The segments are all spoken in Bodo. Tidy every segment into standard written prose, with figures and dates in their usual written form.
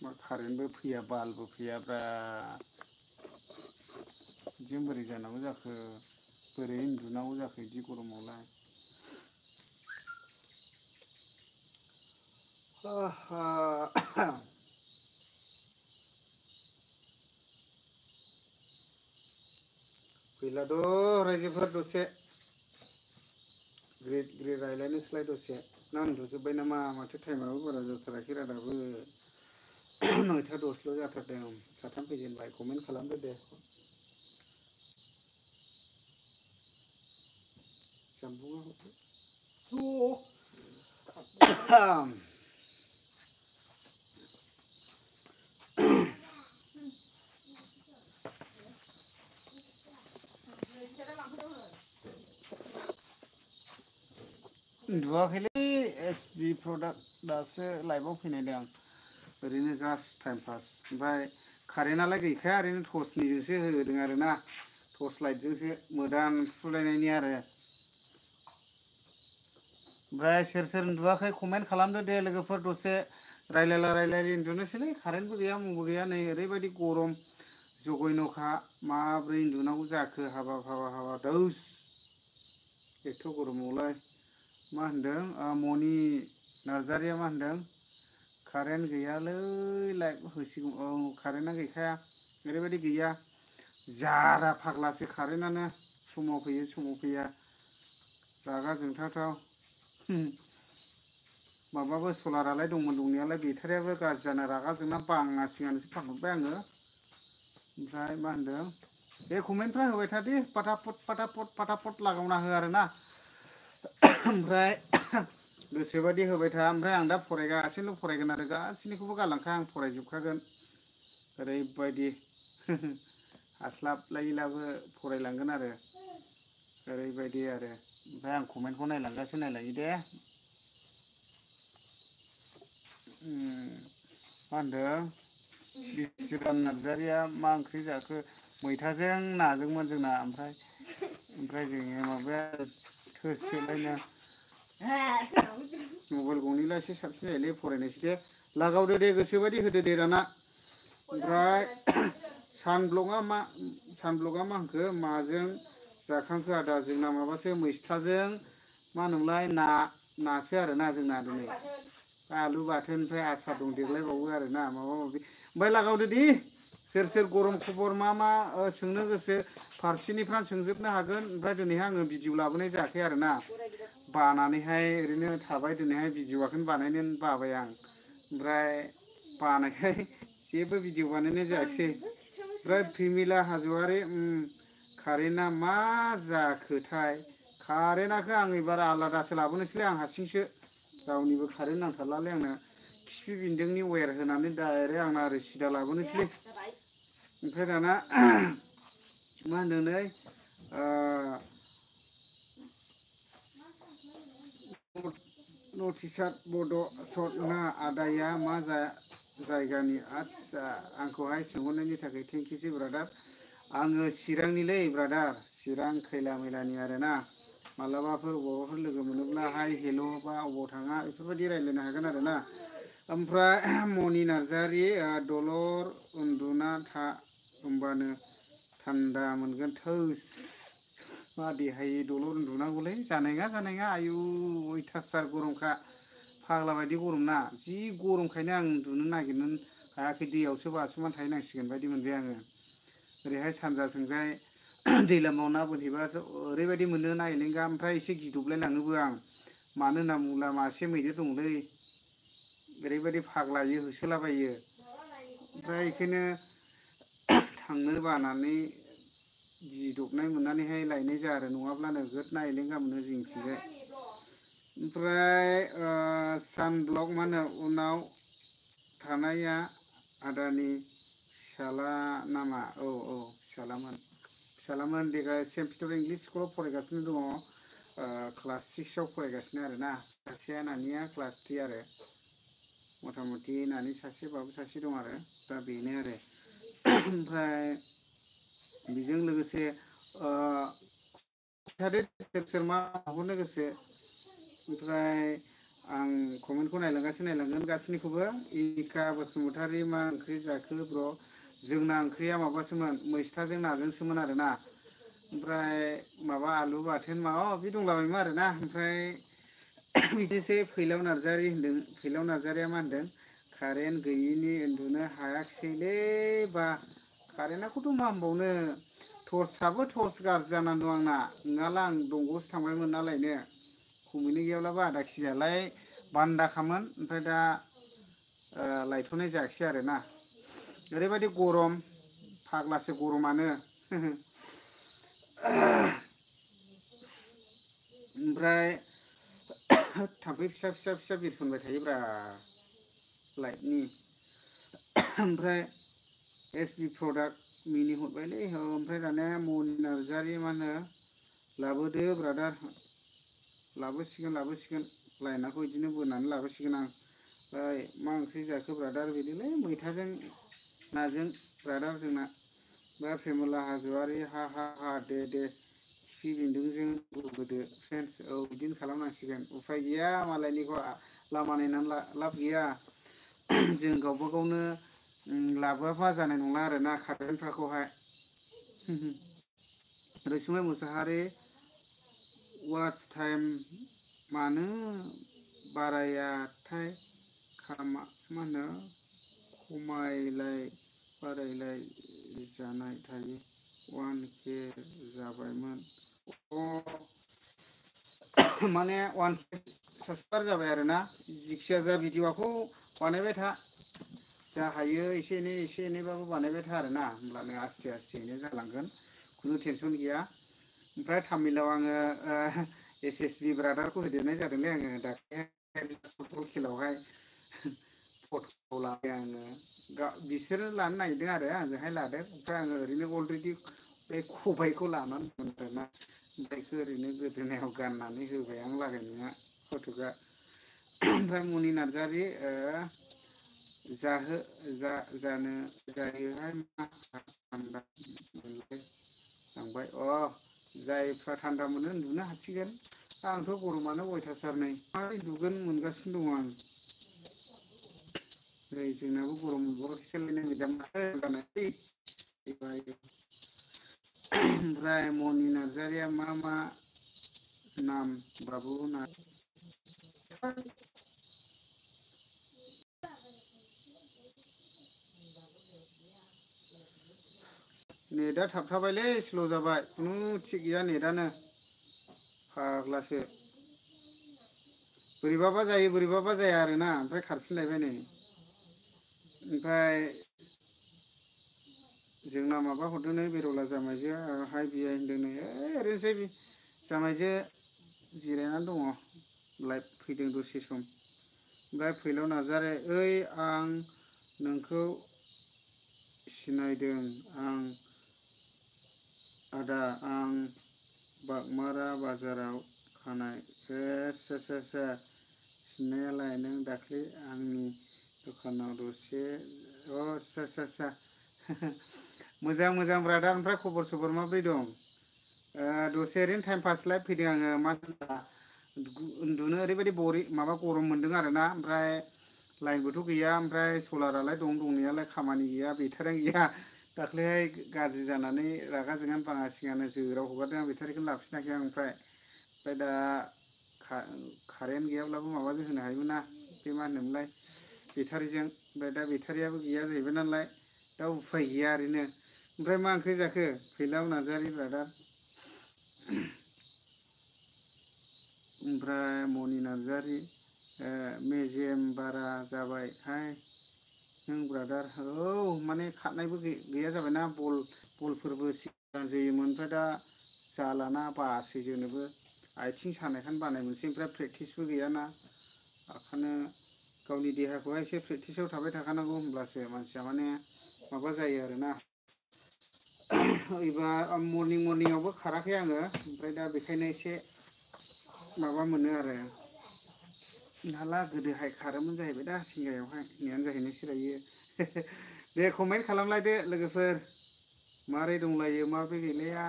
मा कारेन्टबो फैया बाल्बबो फैयाब्रा जों बोरै जानांगौ जाखो बोरै उन्दुनांगौ जाखो बिदि गरमावलाय फैलाद' रायजोफोर दसे ग्रिद ग्रिद रायलायनोसैलाय दसे ना उन्दुजोब्बाय नामा माथो टाइमाबो बारा जाथाराखै दाबो 9टा 10ल' जाथारदों साथाम फैजेनबाय कमेन्ट खालामदो दे जामबुङा उन्दुवाखैलै एसबि प्रडाक्ट दासो लाइभआव फैनाय दं ओरैनो जास्ट टाइम पास ओमफ्राय कारेन्टआलाय गैखाया ओरैनो टर्चनिजोंसो होदों आरोना टर्च लाइटजोंसो मोदान फुलायनायनि आरो ओमफ्राय सोर सोर उन्दुवाखै कमेन्ट खालामदो दे लोगोफोर दसे रायलायला रायलायलि उन्दुनोसैलै कारेन्टबो गैया मबो गैया नै ओरैबायदि गरम जगयन'खा माब्रै उन्दुनांगौ जाखो हाबाब हाबाब हाबाब दौस एथ' गरमावलाय मा होनदों मनि नार्जारिया मा होनदों कारेन्ट गैयालै लाइट होसिगौ औ कारेन्टआ गैखाया ओरैबायदि गैया जारा फाग्लासो कारेन्टआनो समाव फैयो समाव फैया रागा जोंथावथाव माबाबो सलारालाय दंमोन दंनायालाय बेटारियाबो गाज्रि जाना रागा जोंना बाङा सिगांसो फानहरबाय आङो ओमफ्राय मा होनदों बे कमेन्टफ्रा होबाय थादे फाटाफट फाटाफट फाटाफट लागावना हो आरोना ओमफ्राय गोसोबायदि होबाय था ओमफ्राय आं दा फरायगासिनो फरायगोन आरो गासैनिखौबो गालांखा आं फरायजोबखागोन ओरैबायदि हास्लाबलायिलाबो फरायलांगोन आरो ओरैबायदि आरो ओमफ्राय आं कमेन्टखौ नायलांगासिनो नायलांनि दे मा होनदों बिसिराम नार्जारिया मा ओंख्रि जाखो मैथाजों नाजोंमोन जोंना ओमफ्राय जोङो माबाया थोसेलायनो मबाइल गंनैला एसे साबसिन जायोलै फरायनोसै दे लागावदो दे गोसोबायदि होदो दे दाना ओमफ्राय सानब्लकआ मा होनखो माजों जाखांखो आदा जोंना माबासो मैस्थाजों मा होनोमोनलाय नासो आरोना जोंना दिनै आलु बाथोन ओमफ्राय आसार दं देरलायबावो आरोना माबा माबि ओमफ्राय लागावदो दि सोर सोर गरम खबर मा सोंनो गोसो फारसेनिफ्राय सोंजोबनो हागोन ओमफ्राय दिनैहाय आङो भिडिअ लाबोनाय जायाखै आरोना बानानैहाय ओरैनो थाबाय दिनैहाय भिडिअखौनो बानायनो बाबाय आं ओमफ्राय बानायखाय जेबो भिडिअ बानायनाय जायाखिसै ओमफ्राय प्रिमिला हाज'वारि कारेन्टआ मा जाखोथाय कारेन्टखौ आं एबार आलादासो लाबोनोसैलै आं हारसिंसो रावनिबो कारेन्ट नांथारलालै आंनो खिफि बेन्दोंनि वेर होनानै डाइरेक्ट आंना ओरै सिदा लाबोनोसैलै ओमफ्राय दाना मा होनदों नै नटिसार बड' सदना आदाया मा जायगानि आदसा आंखौहाय सोंहरनायनि थाखाय थेंकिउसै ब्रादार आङो चिरांनिलै ब्रादार चिरां खैला मैलानि आरोना मालाबाफोर बबावबाफोर लोगो मोनोब्ला हाय हेल' बा अबाव थाङा बेफोरबायदि रायज्लायनो हागोन आरोना ओमफ्राय मनि नार्जारि दलर उन्दुना था होमबानो थान्दा मोनगोन थोस मा देहायै दलर उन्दुनांगौलै जानाय नङा आयु अयथासार गरमखा फाग्ला बायदि गरम ना जि गरमखायनो आं उन्दुनो नागिरनो हायाखै दैयावसो बारसोमनानै थाहैनांसिगोन बायदि मोनबाय आङो ओरैहाय सानजाजोंजाय दैलामाव ना बोनहैबाथ' ओरैबायदि मोनो ना एलेंगा ओमफ्राय एसे गिदबलाय लाङोबो आं मानो होनना बुङोब्ला मासे मैदेर दंलै ओरैबायदि फाग्लायो होसोलाबायो ओमफ्राय बेखायनो थांनो बानानै गिदबनाय मोननानैहाय लायनाय जाया आरो नङाब्ला नोगोद ना एलेंगा मोनो जोंनिथिंजाय ओमफ्राय सानब्लक मा होनो उनाव थानाया आदानि फिसाला नामा औ फिसालामोन देग्लाय सेन्ट पिटार इंलिस स्कुलाव फरायगासिनो दङ क्लास 6आव फरायगासिनो आरोना सासेया नानिया क्लास 3 आरो मथा मथि नानि सासे बाबु सासे दं आरो दा बेनो आरो ओमफ्राय बेजों लोगोसे ओ थादो सोर मा हरनो गोसो ओमफ्राय आं कमेन्टखौ नायलांगोन गासैनिखौबो। इका बसुमतारी मा ओंख्रि जाखो ब्र'? जोंना ओंख्रिया माबासोमोन मैस्थाजों नाजोंसोमोन आरोना। ओमफ्राय माबा आलु बाथोन माबा माबि दंलाबायोमोन आरोना। ओमफ्राय बिदिनोसै फैलाव नार्जारि होनदों, फैलाव नार्जारिया मा होनदों? कारेन्ट गैयिनि उन्दुनो हायाखिसैलै बा। कारेन्टआखौथ' मा होनबावनो टर्सआबो टर्स गाज्रि जानानै दं आंना। नङाला आं दंग'आवसो थांबायमोन ना लायनो। हमैनो गैयाब्लाबो आदा केजियालाय बान्दाखामोन। ओमफ्राय दा लायथ'नाय जायाखिसै आरोना। ओरैबायदि गरम फाग्लासो गरमानो। ओमफ्राय थाम्फै फिसा फिसा फिसा बिरफुंबाय थायोब्रा लाइटनि। ओमफ्राय एस बि प्रडाक्ट मिनि हरबायलै ओमफ्राय दानिया मनि नार्जारि मा होनो लाबोदो ब्रादार। लाबोसिगोन लायनाखौ बिदिनो बोनानै लाबोसिगोन आं। ओइ मा ओंख्रि जाखो ब्रादार? बिदिलै मैथाजों नाजों ब्रादार जोंना। बा फेमुला हाज'वारि हा हा हा दे दे। खिफि बेन्दोंजों रुबोदो फ्रेन्स। औ बिदिनो खालामनांसिगोन उफाय गैया मालायनिखौ लामा नायनानै लाब गैया। जों गावबा गावनो लाबोआबा जानाय नंला आरोना कारेन्टफोरखौहाय। रैसुमै मुसाहारि वाटस टाइम मानो बारायाथाय मा होनो खमायलाय बारायलाय जानाय थायो। 1K जाबायमोन। माने 1K साबसक्राइबार जाबाय आरोना। जिखिया जा भिडिअ'खौ बानायबाय था। जा हायो एसे एनैबाबो बानायबाय था आरोना। होमब्लानो आस्थे आस्थेयैनो जालांगोन। खुनु टेनसन गैया। ओमफ्राय तामिलाव आङो एस एस बि ब्रादारखौ होदेरनाय जादोंलै आङो दाख्लै फुटबल खेलायावहाय। फट'खौ लाबाय आङो। बिसोरो लानो नागिरदों आरो आंजोंहाय लादों। ओमफ्राय आङो ओरैनो अलरेडि बे खबाइखौ लानानै दं आरोना। ओमफ्रायखौ ओरैनो गोदोनायाव गाननानै होबाय आं लागायनाया फट'आ। ओमफ्राय मनि नार्जारि जानो जायोहाय मा थान्दा मोनलाय लांबाय। जायफ्रा थान्दा मोनो उन्दुनो हासिगोन। आंथ' गरमानो अयथासार नै मारै उन्दुगोन मोनगासिनो दङ आं। नै जोंनाबो गरम मोनबावसैलायनो मेदाम जानाय। ओमफ्राय मनि नार्जारिया मा नाम बाबु ना नेटआ थाबथाबायलै स्ल' जाबाय खुनु थिग गैया नेटआनो। फाग्लासो बोरैबाबा जायो बोरैबाबा जाया आरोना। ओमफ्राय खारफिनलायबाय नै। ओमफ्राय जोंना माबा हरदों नै बेर'ला जामायजोआ हाय बिआइ होनदों नै ओरैनोसै जामायजो जिरायनानै दङ। लाइभ फैदों दसे सम। ओमफ्राय फैलाव नार्जारि ओइ आं नोंखौ सिनायदों आदा आं बागमारा बाजाराव खानाय सिननायालाय नों दाख्लै आंनि दखानाव दसे मोजां मोजां ब्रादार। ओमफ्राय खबर सबर माब्रै दं? दसे ओरैनो टाइम पासलाय फैदों आङो मानो होनबा उन्दुनो ओरैबायदि माबा गरम मोनदों आरोना। ओमफ्राय लाइनबोथ' गैया। ओमफ्राय सलारालाय दं दंनायालाय खामानि गैया बेटारियानो गैया। दाख्लैहाय गाज्रि जानानै रागा जोंनानै बाङा सिङानो जोराव हगारदों आं बेटारिखौनो लाफिनाखै आं। ओमफ्राय दा कारेन्ट गैयाब्लाबो माबाजों होनो हायोमोन ना बे मा होनोमोनलाय बेटारिजों। ओमफ्राय दा बेटारियाबो गैया जाहैबाय नालाय दा उफाय गैया ओरैनो। ओमफ्राय मा ओंख्रि जाखो फैलाव नार्जारि ब्रादार? ओमफ्राय मनि नार्जारि मेजेम बारा जाबायहाय नों ब्रादार। औ माने खारनायबो गैया जाबायना बलफोरबो सिगां जोयोमोन। ओमफ्राय दा जालाना बासै जोनोबो। आथिं सानायखायनो बानाय मोनसै। ओमफ्राय प्रेक्टिसबो गैयाना। ओंखायनो गावनि देहाखौहाय एसे प्रेक्टिसाव थाबाय थाखानांगौ। होमब्लासो मानसिया माने माबा जायो आरोना। एबार मरनिंआवबो खाराखै आङो। ओमफ्राय दा बेखायनो एसे माबा मोनो आरो। नङाब्ला गोदोहाय खारोमोन जाहैबाय दा सिंगायावहाय नेहानो जाहैनोसै दायो। दे कमेन्ट खालामलायदो लोगोफोर मारै दंलायो माब्रै गैलाया।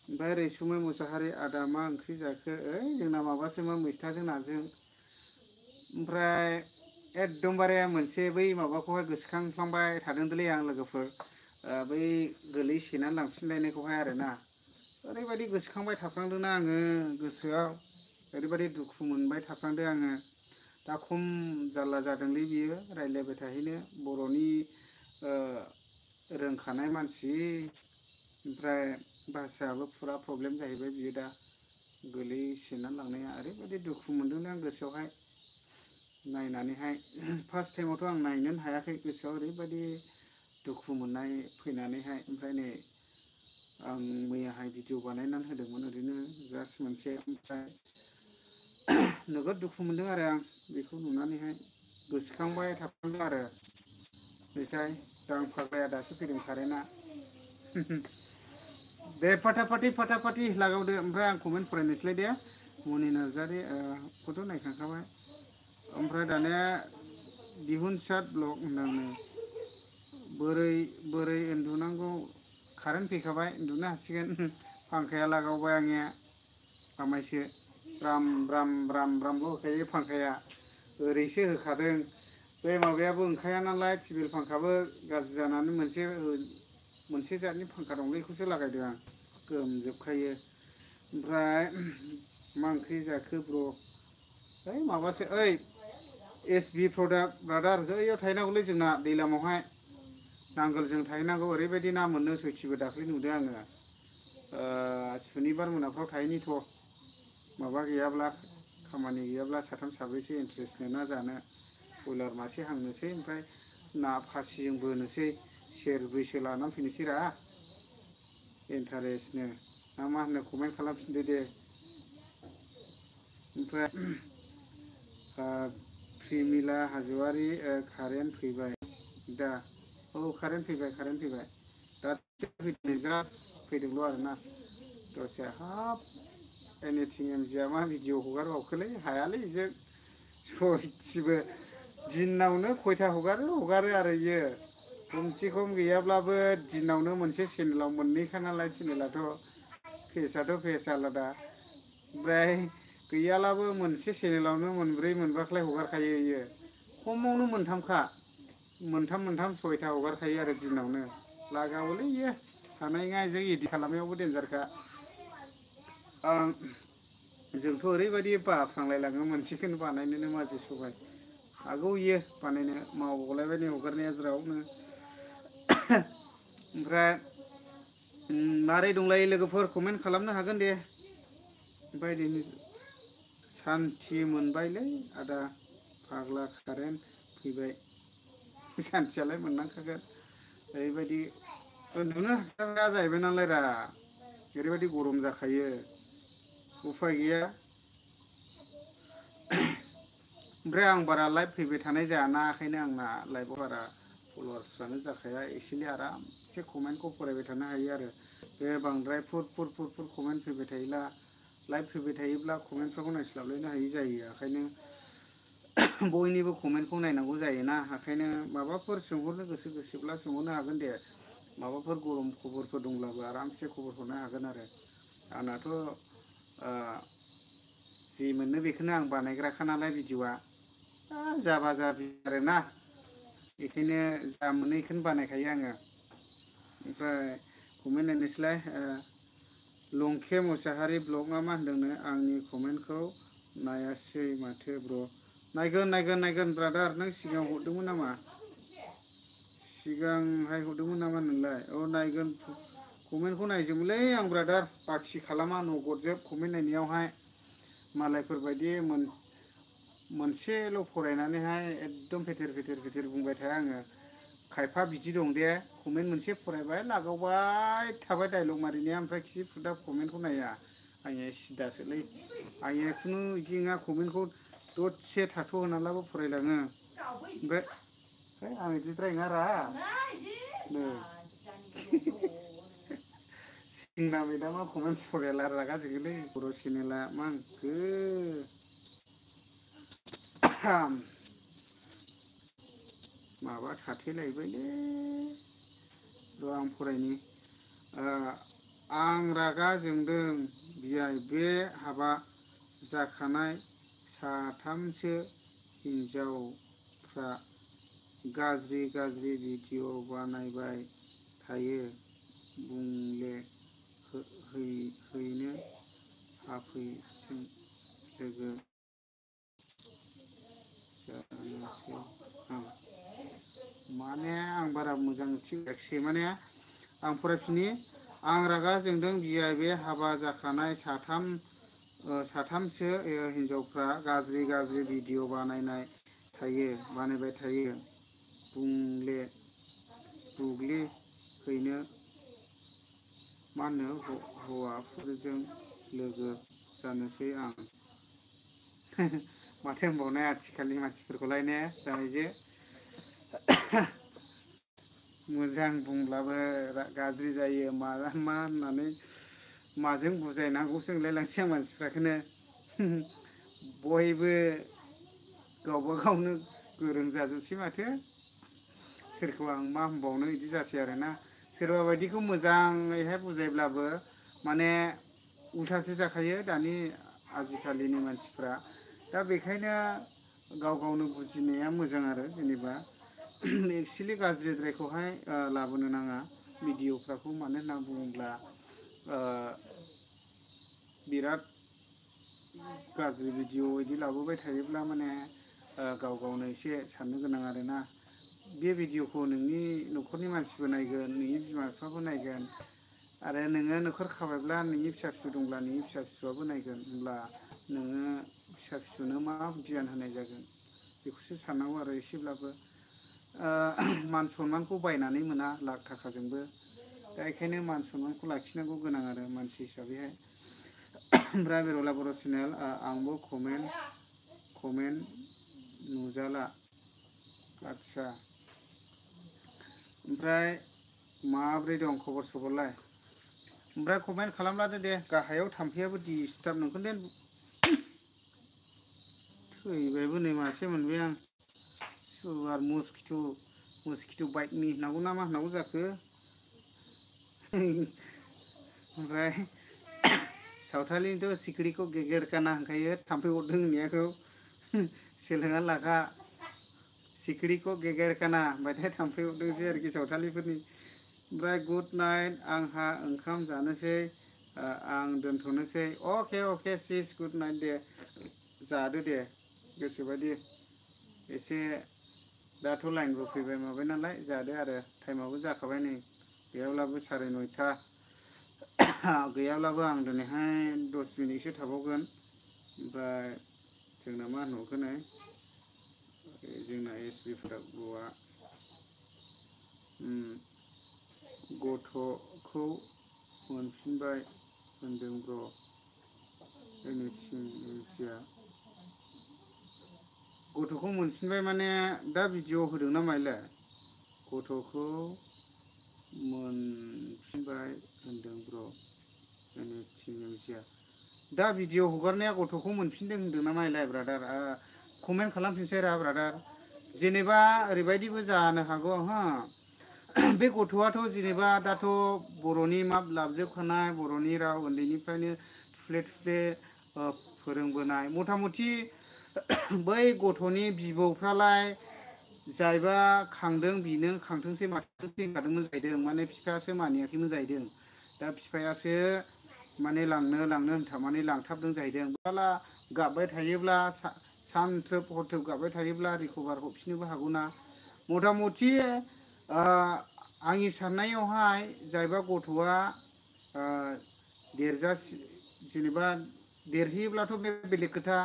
ओमफ्राय रैसुमै मुसाहारि आदा मा ओंख्रि जाखो? ओइ जोंना माबासोमोन मैथाजों नाजों। ओमफ्राय एकदमबारे मोनसे बै माबाखौहाय गोसोखांफ्लांबाय थादोंलै आं लोगोफोर, बै गोलैसोनानै लांफिनलायनायखौहाय आरोना। ओरैबायदि गोसोखांबाय थाफ्लांदोंना आङो गोसोआव, ओरैबायदि दुखु मोनबाय थाफ्लांदों आङो। दा खम जारला जादोंलै बियो रायज्लायबाय थाहैनो, बर'नि रोंखानाय मानसि, ओमफ्राय भाषायाबो फुरा प्रब्लेम जाहैबाय बियो दा गोलैसोनानै लांनाया। ओरैबायदि दुखु मोनदों आं गोसोआवहाय नायनानैहाय। फार्स्ट टाइमावथ' आं नायनोनो हायाखै, गोसोआव ओरैबायदि दुखु मोननाय फैनानैहाय। ओमफ्राय नै आं मैयाहाय भिडिअ बानायनानै होदोंमोन ओरैनो जास्ट मोनसे, ओमफ्राय नोगोद दुखु मोनदों आरो आं बेखौ नुनानैहाय, गोसोखांबाय थाफ्लांदों आरो। ओमफ्राय दां फाग्लाया दासो फैदों कारेन्टआ। दे फाटाफाटि लागावदो, ओमफ्राय आं कमेन्ट फरायनोसैलाय दे। मनि नार्जारि खौथ' नायखांखाबाय। ओमफ्राय दानिया दिहुनसाद ब्लग होनदों, बोरै उन्दुनांगौ, कारेन्ट फैखाबाय उन्दुनो हासिगोन। फांखाया लागावबाय आंनिया आमायसो ब्राम ब्राम ब्राम ब्रामल' होखायो फांखाया, ओरैसो होखादों। बे माबायाबो ओंखाया नालाय, टेबिल फांखाबो गाज्रि जानानै मोनसे जातनि फांखा दंलै बेखौसो लागायदों आं, गोमजोबखायो। ओमफ्राय मा ओंख्रि जाखो ब्र'? ओइ माबासो, ओइ एस बि प्रडाक्ट ब्रादार, जैयाव थाहैनांगौलै जोंना दैलामावहाय, नांगोलजों थाहैनांगौ। ओरैबायदि ना मोनो सयथिबो दाख्लै नुदों आङो। सुनिबार मोनाफ्राव थाहैनि थ', माबा गैयाब्ला, खामानि गैयाब्ला साथाम साब्रैसो इन्ट्रेस्टनो ना जानो। बयलार मासे हांनोसै, ओमफ्राय ना फासिजों बोनोसै, सेरब्रैसो लानानै फैनोसै रा इन्टारेस्टनो। ना मा होनो कमेन्ट खालामफिनदो दे। ओमफ्राय प्रिमिला हाज'वारि, कारेन्ट फैबाय दा? औ कारेन्ट फैबाय दा जास्ट फैदोंल' आरोना दसे। हाब एनिथिं एमजिया मा भिडिअ हगारबावखोलै, हायालै बेजों सयथिबो दिनावनो खयथा हगारो आरो इयो। खमसे खम गैयाब्लाबो दिनावनो मोनसे चेनेलाव मोननैखा नालाय, चेनेलाथ' फेस आलादा, ओमफ्राय गैयालाबो मोनसे चेनेलावनो मोनब्रै मोनबाखौलाय हगारखायो इयो। खमावनो मोनथाम सयथा हगारखायो आरो दिनावनो। लागावोलै इयो, हानाय नङा इजों इदिट खालामनायावबो देनजारखा। जोंथ' ओरैबायदि बाफ्लांलायलाङो मोनसेखौनो बानायनोनो माजे सबाय। हागौ इयो बानायनो, मावगलायबाय हगारनाया ज्रावनो। ओमफ्राय मारै दंलायो लोगोफोर, कमेन्ट खालामनो हागोन दे। ओमफ्राय दिनै सान्थि मोनबायलै आदा फाग्ला, कारेन्ट फैबाय। सान्थियालाय मोननांखागोन, ओरैबायदि उन्दुनो हाथारा जाहैबाय नालाय रा, ओरैबायदि गरम जाखायो, उफाय गैया। ओमफ्राय आं बारा लाइभ फैबाय थानाय जायाना, ओंखायनो आंना लाइभआव बारा फल'वार्सफ्रानो जाखाया। एसेलै आरामसे कमेन्टखौ फरायबाय थानो हायो आरो। बे बांद्राय फुर कमेन्ट फैबाय थायोब्ला, लाइभ फैबाय थायोब्ला कमेन्टफोरखौ नायस्लाबलायनो हायि जायो। ओंखायनो बयनिबो कमेन्टखौ नायनांगौ जायोना, ओंखायनो माबाफोर सोंहरनो गोसोब्ला सोंहरनो हागोन दे। माबाफोर गरम खबरफोर दंब्लाबो आरामसे खबर हरनो हागोन आरो। आंनाथ' जि मोनो बेखौनो आं बानायग्राखा नालाय, भिडिअ'आ जाबा जाबि आरोना, बेखायनो जा मोनो बेखौनो बानायखायो आङो। ओमफ्राय कमेन्ट नायनोसैलाय, लंखे मुसाहारि ब्लग मा होनदोंनो, आंनि कमेन्टखौ नायासै माथो ब्र'? नायगोन ब्रादार, नों सिगाङाव हरदोंमोन नामा? सिगांहाय हरदोंमोन नामा नोंलाय? औ नायगोन, कमेन्टखौ नायजोबोलै आं ब्रादार, बाखि खालामा नगदजोब कमेन्ट नायनायावहाय। मालायफोरबायदि मोनसेल' फरायनानैहाय एकदम फेथेर बुंबाय थाया आङो। खायफा बिदि दं दे, कमेन्ट मोनसे फरायबाय लागावबाय थाबाय डाइलग मारिनाया, ओमफ्राय खि फुदा कमेन्टखौ नाया। आंनिया सिदासोलै, आंनिया खुनु बिदि नङा, कमेन्टखौ दसे थाथ' होनानैब्लाबो फरायलाङो। ओमफ्राय आं बिदिद्राय नङा रा, नै सिंना मेदामा कमेन्ट फरायला रागा जोङोलै। बर' चेनेला मा होनखो, माबा थाथेलायबायलै र' आं फरायनि। आं रागा जोंदों बियाय बे हाबा जाखानाय साथामसो हिनजावफ्रा गाज्रि गाज्रि भिडिअ बानायबाय थायो बुंले हैनो हाफैथों लोगो जानोसै आं माने आं बारा मोजां मिथियाखिसै माने आं फरायफिनि आं रागा जोंदों बियो बे हाबा जाखानाय साथामसो हिनजावफ्रा गाज्रि गाज्रि भिडिअ बानायबाय थायो बुग्लि हैनो मा होनो हौवाफोरजों लोगो जानोसै आं माथो होनबावनो आथिखालनि मानसिफोरखौलाय ने जाबायजे मोजां बुंब्लाबो गाज्रि जायो मा होननानै माजों बुजायनांगौसो होनलायलांसै आं मानसिफ्राखौनो बयबो गावबा गावनो गोरों जाजोबसै माथो सोरखौ आं मा होनबावनो बिदि जासै आरोना सोरबा बायदिखौ मोजाङैहाय बुजायब्लाबो माने उल्थासो जाखायो दानि आजिखालिनि मानसिफ्रा दा बेखायनो गाव गावनो बुजिनाया मोजां आरो जेनेबा एक्सुवेलि गाज्रिद्रायखौहाय लाबोनो नाङा भिडिअफ्राखौ मानो होनना बुङोब्ला बिराद गाज्रि भिडिअ बिदि लाबोबाय थायोब्ला माने गाव गावनो एसे साननो गोनां आरोना बे भिडिअखौ नोंनि न'खरनि मानसिबो नायगोन नोंनि बिमा बिफाबो नायगोन आरो नोङो न'खर खाबायब्ला नोंनि फिसा फिसौ दंब्ला नोंनि फिसा फिसौआबो नायगोन होनब्ला नोङो फिसा फिसौनो मा गियान होनाय जागोन बेखौसो साननांगौ आरो एसेब्लाबो मान सनमानखौ बायनानै मोना लाख थाखाजोंबो दा बेखायनो मान सनमानखौ लाखिनांगौ गोनां आरो मानसि हिसाबैहाय ओमफ्राय बेरला बर' चेनेल आंबो कमेन्ट नुजाला आदसा ओमफ्राय माब्रै दं खबर सबरलाय ओमफ्राय कमेन्ट खालामलादो दे गाहायाव थाम्फैयाबो डिसटार्ब नोंखौ दे थैबायबो नै मासे मोनबाय आं सुगार मस्किट' बाइटनि होननांगौ ना मा होननांगौ जाखो ओमफ्राय सावथालिनिथ' सिखिरिखौ गेगेर काना होनखायो थाम्फै अरदों होननायखौ सोलोंना लाखा सिखिरिखौ गेगेर काना होनबाथाय थाम्फै अरदोंसै आरोखि सावथालिफोरनि ओमफ्राय गुड नाइट आंहा ओंखाम जानोसै आं दोनथ'नोसै अके सिस गुड नाइट दे जादो दे गोसोबायदि एसे दाथ' लाइनबो फैबाय माबाय नालाय जादो आरो टाइमाबो जाखाबाय नै गैयाब्लाबो 9:30 गैयाब्लाबो आं दिनैहाय 10 मिनिटसो थाबावगोन ओमफ्राय जोंना मा होनहरखोनो जोंना एसपि फोरा गथ'खौ मोनफिनबाय होनदों ब्र मिथिया गथ'खौ मोनफिनबाय माने दा भिडिअ होदों ना माइलाय गथ'खौ मोनफिनबाय होनदों ब्र मिथिया दा भिडिअ हगारनाया गथ'खौ मोनफिनदों होनदों ना माइलाय ब्रादार कमेन्ट खालामफिनसै रा ब्रादार जेनेबा ओरैबायदिबो जानो हागौ हा बे गथ'आथ' जेनेबा दाथ' बर'नि माप लाबोजोबखानाय बर'नि राव उन्दैनिफ्रायनो थुफ्ले थुफ्ले फोरोंबोनाय मथा मथि बै गथ'नि बिबौफ्रालाय जायबा खांदों बिनो खांथोंसै माथोंसै होनखादोंमोन जाहैदों माने बिफायासो मानियाखैमोन जाहैदों दा बिफायासो माने लांनो होनथाबनानै लांथाबदों जाहैदों बाला गाबबाय थायोब्ला सानथ्रोब हरथ्रोब गाबबाय थायोब्ला रिकभार हरफिननोबो हागौना मथा मथि आंनि साननायावहाय जायबा गथ'आ देरजासे जेनेबा देरहैयोब्लाथ' बे बेलेग खोथा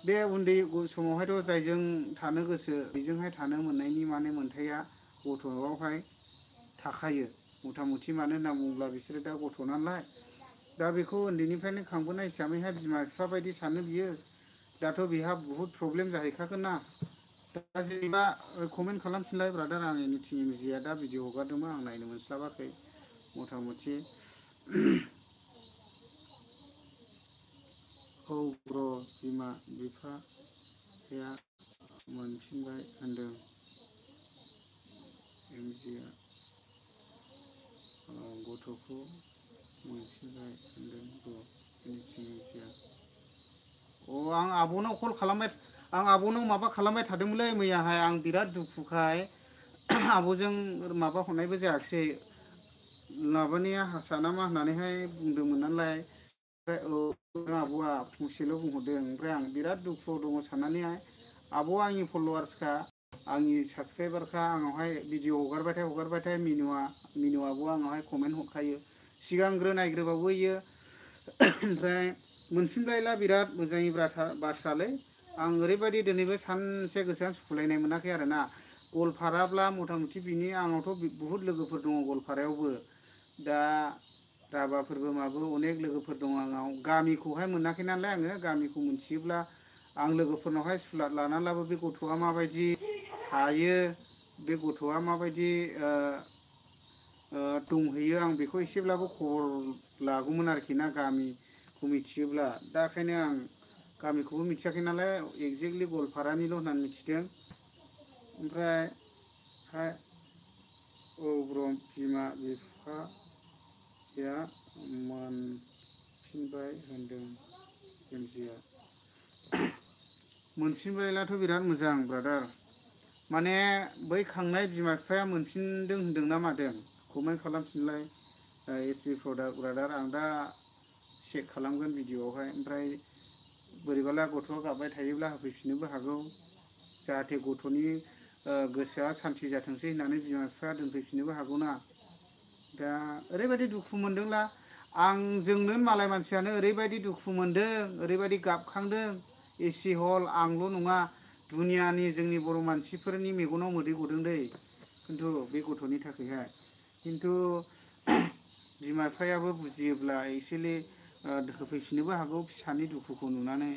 बे उन्दै समावहायथ' जायजों थानो गोसो बेजोंहाय थानो मोननायनि माने मोन्थाया गथ'आवहाय थाखायो मथा मथि मानो होनना बुङोब्ला बिसोरो दा गथ' नालाय दा बेखौ उन्दैनिफ्रायनो खांबोनाय हिसाबैहाय बिमा बिफा बायदि सानो बियो दाथ' बेहा बहुद प्रब्लेम जाहैखागोन ना दा जेनेबा कमेन्ट खालामफिनलाय ब्रादार आं मिथिं मिजिया दा भिडिअ हगारदोंमोन आं नायनो मोनस्लाबाखै मथा मथि औ ब्र बिमा बिफाया मोनफिनबाय होनदों एमजिआ गथ'खौ मोनफिनबाय होनदों र' मिथिया। आं आब'नाव कल खालामबाय, आं आब'नाव माबा खालामबाय थादोंमोनलै मैयाहाय। आं बिराद दुखुखाय आब'जों माबा हरनायबो जायाखिसै। माबानिया हारसाना मा होननानैहाय बुंदोंमोन नालाय। ओमफ्राय आब'आ फंसेल' बुंहरदों। ओमफ्राय आं बिराद दुखुआव दङ साननानैहाय, आब'आ आंनि फल'वार्सखा, आंनि साबसक्राइबारखा, आंनावहाय भिडिअ हगारबाथाय मिनु आब'आ आंनावहाय कमेन्ट हरखायो। सिगांग्रो नायग्रोबावो इयो। ओमफ्राय मोनफिनबायला बिराद मोजांनि बाथ्रालै। आं ओरैबायदि दिनैबो सानसे गोसोआ सुखुलायनाय मोनाखै आरोना। गवालपाराब्ला मथा मथि बिनि आंनावथ' बुहुद लोगोफोर दङ गवालपारायावबो। दा राभाफोरबो माबो अनेक लोगोफोर दङ आंनाव। गामिखौहाय मोनाखै नालाय आङो, गामिखौ मोनथियोब्ला आं लोगोफोरनावहाय सुलाद लानानैब्लाबो बे गथ'आ माबायदि थायो, बे गथ'आ माबायदि दंहैयो, आं बेखौ एसेब्लाबो खबर लागौमोन आरोखि ना, गामिखौ मिथियोब्ला। दा ओंखायनो आं गामिखौबो मिथियाखै नालाय, एक्जेक्टलि गवालपारानिल' होननानै मिथिदों। ओमफ्राय बिमा बिफाया मोनफिनबाय होनदों केमजिया। मोनफिनबायब्लाथ' बिराद मोजां ब्रादार। माने बै खांनाय बिमा बिफाया मोनफिनदों होनदों ना मादों? कमेन्ट खालामफिनलाय एसपि ब्रादार। आं दा चेक खालामगोन भिडिअ'आवहाय। ओमफ्राय बोरैबाला गथ'आ गाबबाय थायोब्ला होफैफिननोबो हागौ, जाहाथे गथ'नि गोसोआ सान्ति जाथोंसै होननानै बिमा बिफाया दोनफैफिननोबो हागौना। दा ओरैबायदि दुखु मोनदोंला जोंनो मालाय मानसियानो ओरैबायदि दुखु मोनदों, ओरैबायदि गाबखांदों। एसि हल आंल' नङा, दुनियानि जोंनि बर' मानसिफोरनि मेगनाव मोदै गदों दै, खिन्थु बे गथ'नि थाखायहाय। खिन्थु बिमा बिफायाबो बुजियोब्ला एक्सुवेलि होफैफिननोबो हागौ फिसानि दुखुखौ नुनानै।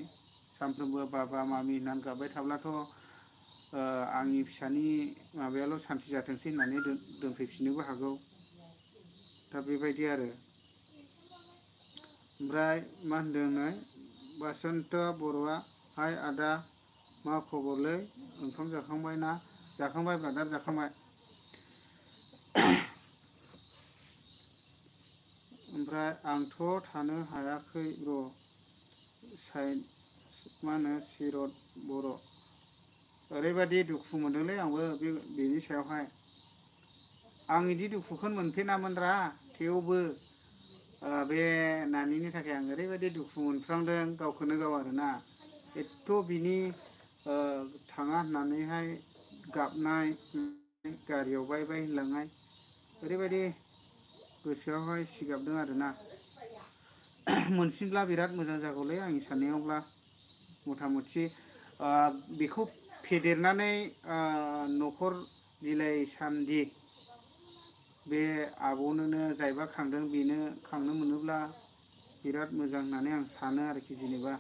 सानफ्रोमबो बाबा मामि होननानै गाबबाय थाब्लाथ' आंनि फिसानि माबायाल' सान्ति जाथोंसै होननानै दोनफैफिननोबो हागौ। दा बेबायदि आरो। ओमफ्राय मा होनदों बासन्त बर'आ, हाय आदा मा खबरलै, ओंखाम जाखांबाय ना? जाखांबाय ब्रादार, जाखांबाय। ओमफ्राय आंथ' थानो हायाखै र', सिरत बर'। ओरैबायदि दुखु मोनदोंलै आंबो बेनि सायावहाय। आं बिदि दुखुखौनो मोनफेरामोनरा, थेवबो बे नानिनि थाखाय आं ओरैबायदि दुखु मोनफ्लांदों गावखौनो गाव आरोना। एथ' बिनि थाङा होननानैहाय गाबनाय, गारियाव बाय बाय होनलांनाय, ओरैबायदि गोसोआवहाय सिगाबदों आरोना। मोनफिनब्ला बिराद मोजां जागौलै आंनि साननायावब्ला। मथा मथि बेखौ फेदेरनानै न'खर बिलाइ सान्दि बे आब'नोनो जायबा खांदों बेनो खांनो मोनोब्ला बिराद मोजां होननानै आं सानो आरोखि जेनेबा।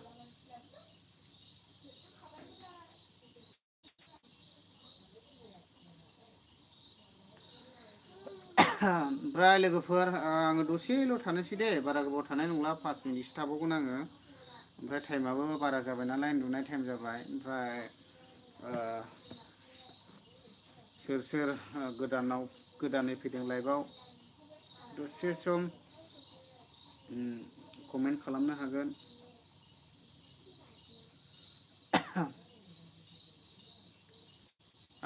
ओमफ्राय लोगोफोर आङो दसेल' थानोसै दे, बारा गोबाव थानाय नंला, 5 मिनिटसो थाबावगोन आङो। ओमफ्राय टाइमाबो बारा जाबाय नालाय, उन्दुनाय टाइम जाबाय। ओमफ्राय सोर सोर गोदानै फैदों लाइभआव दसे सम कमेन्ट खालामनो हागोन।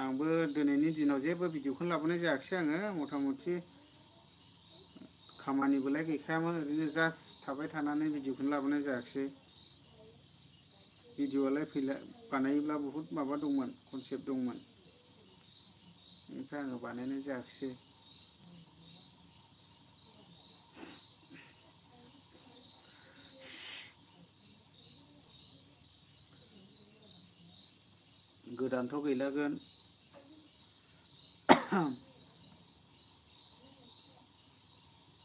आंबो दिनैनि दिनाव जेबो भिडिअखौनो लाबोनाय जायाखिसै आङो। मथा मथि खामानिबोलाय गैखायामोन, ओरैनो जास्ट थाबाय थानानै भिडिअखौनो लाबोनाय जायाखिसै। भिडिअआलाय बानायोब्ला बहुद माबा दंमोन, कनसेप्ट दंमोन, ओमफ्राय आङो बानायनाय जायाखिसै। गोदानथ' गैलागोन।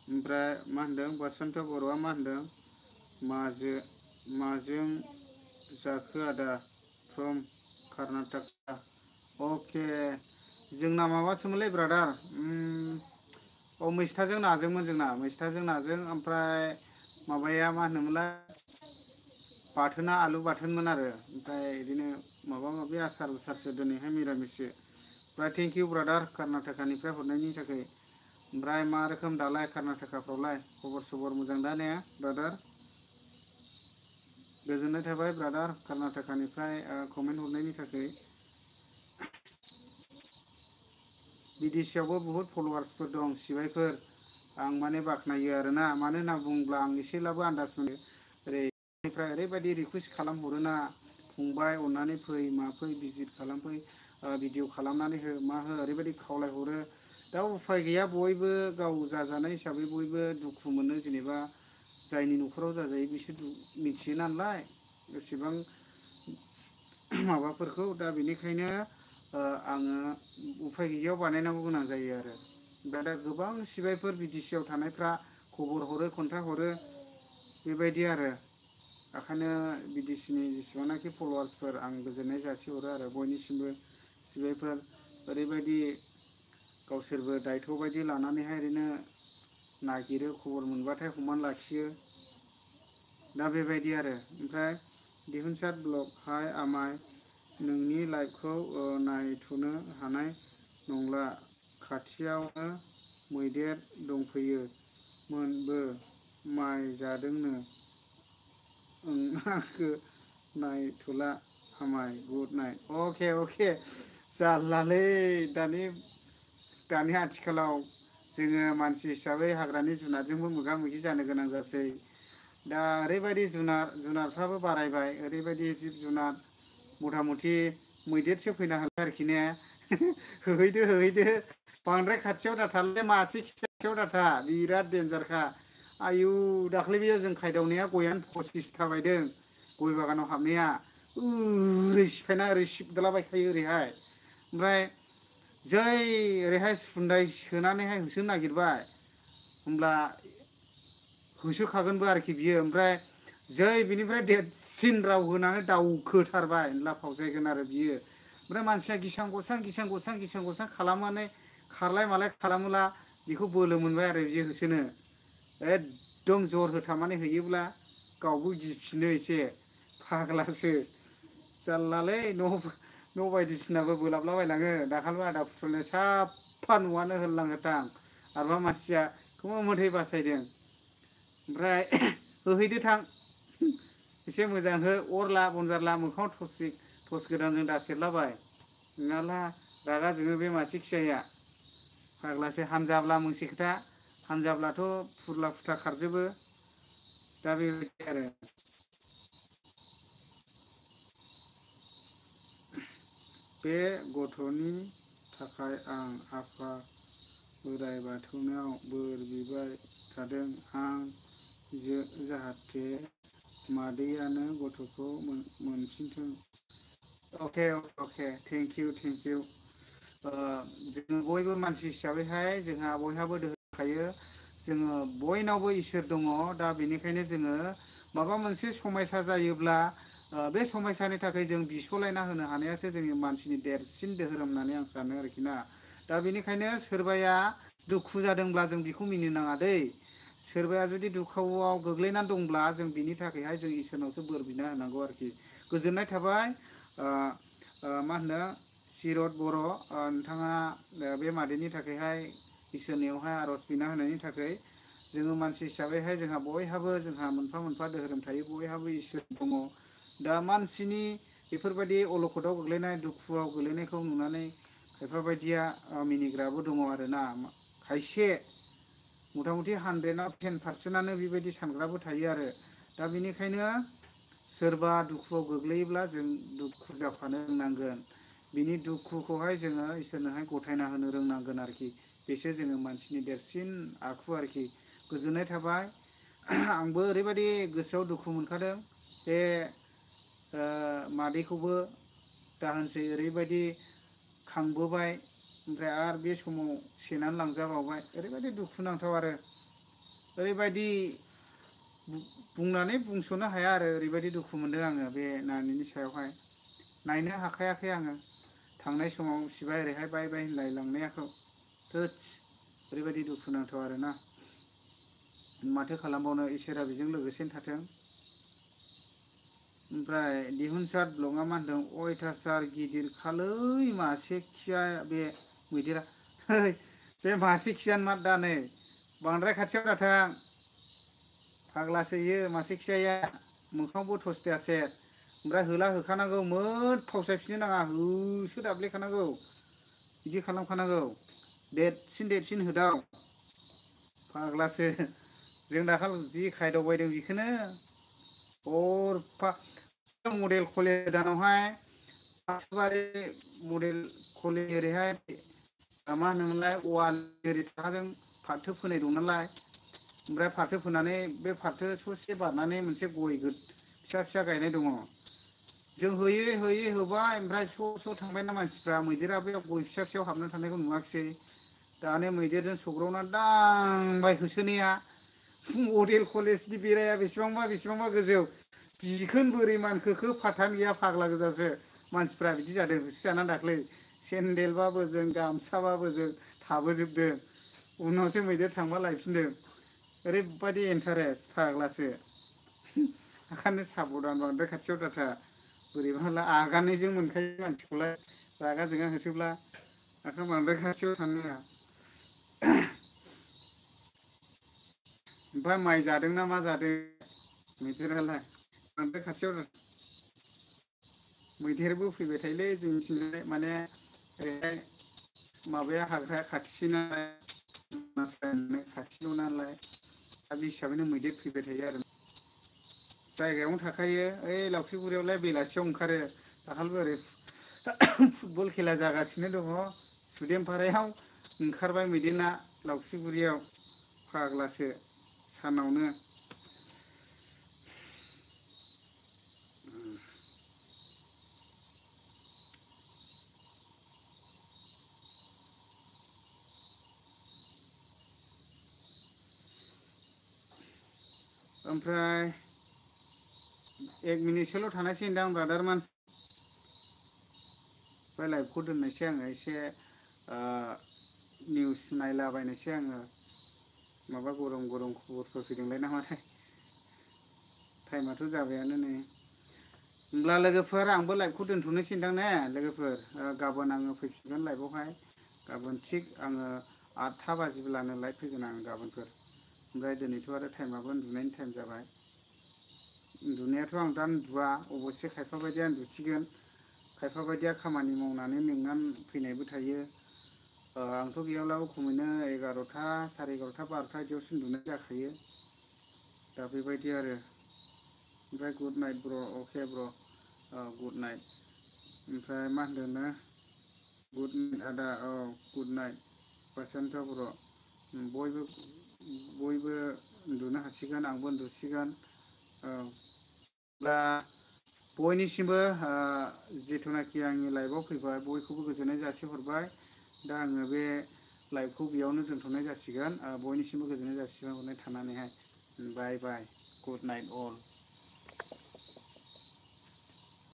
ओमफ्राय मा होनदों बसन्त बर'आ, मा होनदों माजों जाखो आदा फ्रम कर्नाटका? अके, जोंना माबासोमोनलै ब्रादार, मैस्थाजों नाजोंमोन जोंना, मैस्थाजों नाजों। ओमफ्राय माबाया मा होनोमोनलाय, बाथोना आलु बाथोनमोन आरो। ओमफ्राय बिदिनो माबा माबि आसार दिनैहाय मिरामिससो। ओमफ्राय थेंक इउ ब्रादार कर्नाटकानिफ्राय हरनायनि थाखाय। ओमफ्राय मा रोखोम दालाय कर्नाटकाफ्रावलाय खबर सबर मोजां दा ने ब्रादार? गोजोननाय थाबाय ब्रादार कर्नाटकानिफ्राय कमेन्ट हरनायनि थाखाय। बिदेशआवबो बुहुत फल'वार्सफोर दं सिबायफोर। आं माने बाख्नायो आरोना, मानो होनना बुङोब्ला आं एसेब्लाबो आन्दाज मोनो। ओरैनिफ्राय ओरैबायदि रिकुवेस्ट खालामहरोना, फंबाय अननानै फै माफै भिजिट खालामफै, भिडिअ' खालामनानै हो मा हो ओरैबायदि खावलायहरो। दा उफाय गैया, बयबो गाव जाजानाय हिसाबै बयबो दुखु मोनो जेनेबा। जायनि न'खराव जाजायो बिसोर मिथियो नालाय एसेबां माबाफोरखौ। दा बेनिखायनो आङो उफाय गैयियाव बानायनांगौ गोनां जायो आरो। दा गोबां सिबायफोर बिटिसिआव थानायफ्रा खबर हरो खोन्थाहरो बेबायदि आरो। ओंखायनो बिटिसिनि जेसेबांनाखि फल'वार्सफोर आं गोजोननाय जासिहरो आरो बयनिसिमबो। सिबायफोर ओरैबायदि गावसोरबो दायथ' बायदि लानानैहाय ओरैनो नागिरो, खबर मोनबाथाय हमनानै लाखियो। दा बेबायदि आरो। ओमफ्राय दिहुनसार ब्लग हाय आमाय नोंनि लाइभखौ नायथ'नो हानाय नंला, खाथियावनो मैदेर दंफैयो मोनबो माइ जादोंनो आंखो नायथ'ला आमाय गुड नाइट। अके अके जारलालै दानि आथिखालाव जोङो मानसि हिसाबै हाग्रानि जुनारजोंबो मोगा मोगि जानो गोनां जासै। दा ओरैबायदि जुनारफ्राबो बारायबाय, ओरैबायदि जिब जुनार मथा मथि मैदेरसो फैनो हागौ आरोखि ने? होहैदो होहैदो बांद्राय खाथियाव दाथारलै, मासे खाथियाव दाथा बिराद देन्जारखा। आयु दाख्लै बेयाव जों खायदावनाया गयानो 25था बायदों। गय बागानाव हाबनाया ओरै सिफायना ओरै सिबदलाबायखायो ओरैहाय। ओमफ्राय जै ओरैहाय सुन्दाय सोनानैहाय होसोनो नागिरबाय होमब्ला होसोखागोनबो आरोखि बियो। ओमफ्राय जै बिनिफ्राय देरसिन राव होनानै दावखोथारबाय होनब्ला फावसायगोन आरो बियो। ओमफ्राय मानसिया गिसां गसां खालामनानै खारलाय मालाय खालामोब्ला बेखौ बोलो मोनबाय आरो बियो होसोनो। एकदम जर होथाबनानै होयोब्ला गावबो गिफिनो एसे फाग्लासो। जारलालै न' बायदिसिनाबो बोलाबलाबायलाङो। दाखालिबो आदा फुथुलनो साफा न'आनो होललां होथां आरबा मानसिया खुनु मथै बासायदों। ओमफ्राय होहैदो थां एसे मोजां हो, अरला बनजारला मोखाङाव टर्स गोदानजों दासेरलाबाय, नङाब्ला रागा जोङो बे मासे खियाया फाग्लासो। हानजाब्ला मोनसे खोथा, हानजाब्लाथ' फुरला फुथा खारजोबो। दा बेबायदि आरो। बे गथ'नि थाखाय आं आफा बोराइ बाथौनाव बोर बिबाय थादों, जाहाथे मादैयानो गथ'खौ मोनफिनथों। अके अके थेंक इउ थेंक इउ। जोङो बयबो मानसि हिसाबैहाय जोंहा बयहाबो धोरोम थायो। जोङो बयनावबो इसोर दङ। दा बेनिखायनो जोङो माबा मोनसे समयसा जायोब्ला बे समयसानि थाखाय जों बिस'लायना होनो हानायासो जोंनि मानसिनि देरसिन दोहोरोम होननानै आं सानो आरोखि ना। दा बेनिखायनो सोरबाया दुखु जादोंब्ला जों बेखौ मिनिनाङा दै। सोरबाया जुदि दुखुआव गोग्लैनानै दंब्ला जों बिनि थाखायहाय जों इसोरनावसो बोर बिना होनांगौ आरोखि। गोजोननाय थाबाय। मा होनो सिरत बर', नोंथाङा बे मादैनि थाखायहाय इसोरनियावहाय आर'ज बिना होनायनि थाखाय। जोङो मानसि हिसाबैहाय जोंहा बयहाबो जोंहा मोनफा मोनफा धोरोम थायो, बयहाबो इसोर दङ। दा मानसिनि बेफोरबायदि अलखदाव गोग्लैनाय दुखुआव गोग्लैनायखौ नुनानै खायफा बायदिया मिनिग्राबो दङ आरोना। खायसे मथा मथि 100आव 10% बेबायदि सानग्राबो थायो आरो। दा बेनिखायनो सोरबा दुखुआव गोग्लैयोब्ला जों दुखु जाफानो रोंनांगोन। बिनि दुखुखौहाय जोङो इसोरनोहाय गथायना होनो रोंनांगोन आरोखि। बेसो जोङो मानसिनि देरसिन आखु आरोखि। गोजोननाय थाबाय। आंबो ओरैबायदि गोसोआव दुखु मोनखादों बे मादैखौबो दाहोनसै ओरैबायदि खांबोबाय, ओमफ्राय आरो बे समाव सेनानै लांजाबावबाय। ओरैबायदि दुखुनांथाव आरो ओरैबायदि बुंनानै बुंस'नो हाया आरो ओरैबायदि दुखु मोनदों आङो बे नानिनि सायावहाय। नायनो हाखायाखै आङो थांनाय समाव सिबाय ओरैहाय बाय बाय होनलाय लांनायखौ। थोदस ओरैबायदि दुखुनांथाव आरोना। माथो खालामबावनो, इसोरा बेजों लोगोसेनो थाथों। ओमफ्राय दिहुनसार ब्लगआ मा होनदों, अयथासार गिदिरखालै मासे खिया बे मैदेरा। बे मासे खियानो मा दा नै बांद्राय खाथियाव दाथां फाग्लासो इयो मासे खियाया मोखाङावबो टर्स देयासे ओमफ्राय होला होखानांगौ मोद फावसायफिननो नाङा होसो दाब्लेखानांगौ बिदि खालामखानांगौ देरसिन होदाव फाग्लासो जों दाखालि जि खायदावबायदों बेखौनो हरफा मडेल कलेज गोदानावहाय बारि मडेल कलेज ओरैहाय मा होनोमोनलाय औवाल ओरै साहाजों फाथो फोनाय दं नालाय ओमफ्राय फाथो फोनानै बे फाथो ससे बारनानै मोनसे गय फिसा फिसा गायनाय दङ जों होयै होबाय ओमफ्राय स' थांबायना मानसिफ्रा मैदेराबो गय फिसा फिसायाव हाबना थानायखौ नुवाखिसै दाने मैदेरजों सौग्रावना दांबाय होसोनाया मडेल कलेजनि बेराया बेसेबांबा गोजौ बिखोन बोरै मानखोखो फाथानो गैया फाग्ला गोजासो मानसिफ्रा बिदि जादों होसो जानानै दाख्लै सेन्देलबाबो जों गामसाबाबो जों थाबोजोबदों उनावसो मैदेर थांबा लायफिनदों ओरैबायदि इन्टारेस्ट फाग्लासो ओंखायनो साबधान बांद्राय खाथियाव दाथा बोरैबाला आगानैजों मोनखायो मानसिखौलाय रागा जोंना होसोब्ला ओंखायनो बांद्राय खाथियाव थानो नाङा ओमफ्राय माइ जादोंना मा जादों मैदेरालाय बांद्राय खाथियाव मैदेरबो फैबाय थायोलै जोंनिथिंजाय माने ओरैहाय माबाया हाग्राया खाथिसो नालाय खाथिल' नालाय दा बे हिसाबैनो मैदेर फैबाय थायो आरो जायगायावनो थाखायो ओइ लावख्रिगुरियावलाय बेलासियाव ओंखारो दाखालिबो ओरै फुटबल खेला जागासिनो दङ सुदेमपारायाव ओंखारबाय मैदेरना लावख्रिगुरियाव फाग्लासो सानावनो ओमफ्राय 1 मिनिटसोल' थानायसै होनदां ब्रादारमोन बे लाइभखौ दोननोसै आङो एसे निउस नायलाबायनोसै आङो माबा गरम खबरफोर फैदोंलाय नामाथाय टाइमाथ' जाबायानो नै होमब्ला लोगोफोर आंबो लाइभखौ दोनथ'नोसै होनदां ने लोगोफोर गाबोन आङो फैफिनगोन लाइभआवहाय गाबोन थिग आङो 8टा बाजिब्लानो लाइभ फैगोन आं गाबोनफोर ओमफ्राय दिनैथ' आरो टाइमाबो उन्दुनायनि टाइम जाबाय उन्दुनायाथ' आं दा उन्दुआ अबयसे खायफा बायदिया उन्दुसिगोन खायफा बायदिया खामानि मावनानै मेंनानै फैनायबो थायो आंथ' गैयाब्लाबो खमैनो 11टा साराय 11टा 12टा बिदियावसो उन्दुनाय जाखायो दा बेबायदि आरो ओमफ्राय गुड नाइट ब्र' अके ब्र' गुड नाइट ओमफ्राय मा होनदोंनो गुड नाइट आदा औ गुड नाइट बासन्त बर' बयबो उन्दुनो हासिगोन आंबो उन्दुसिगोन औ दा बयनिसिमबो जिथुनाखि आंनि लाइभआव फैबाय बयखौबो गोजोननाय जासिहरबाय दा आङो बे लाइभखौ बेयावनो दोनथ'नाय जासिगोन बयनिसिमबो गोजोननाय जासिहरनाय थानानैहाय बाय बाय गुड नाइट अल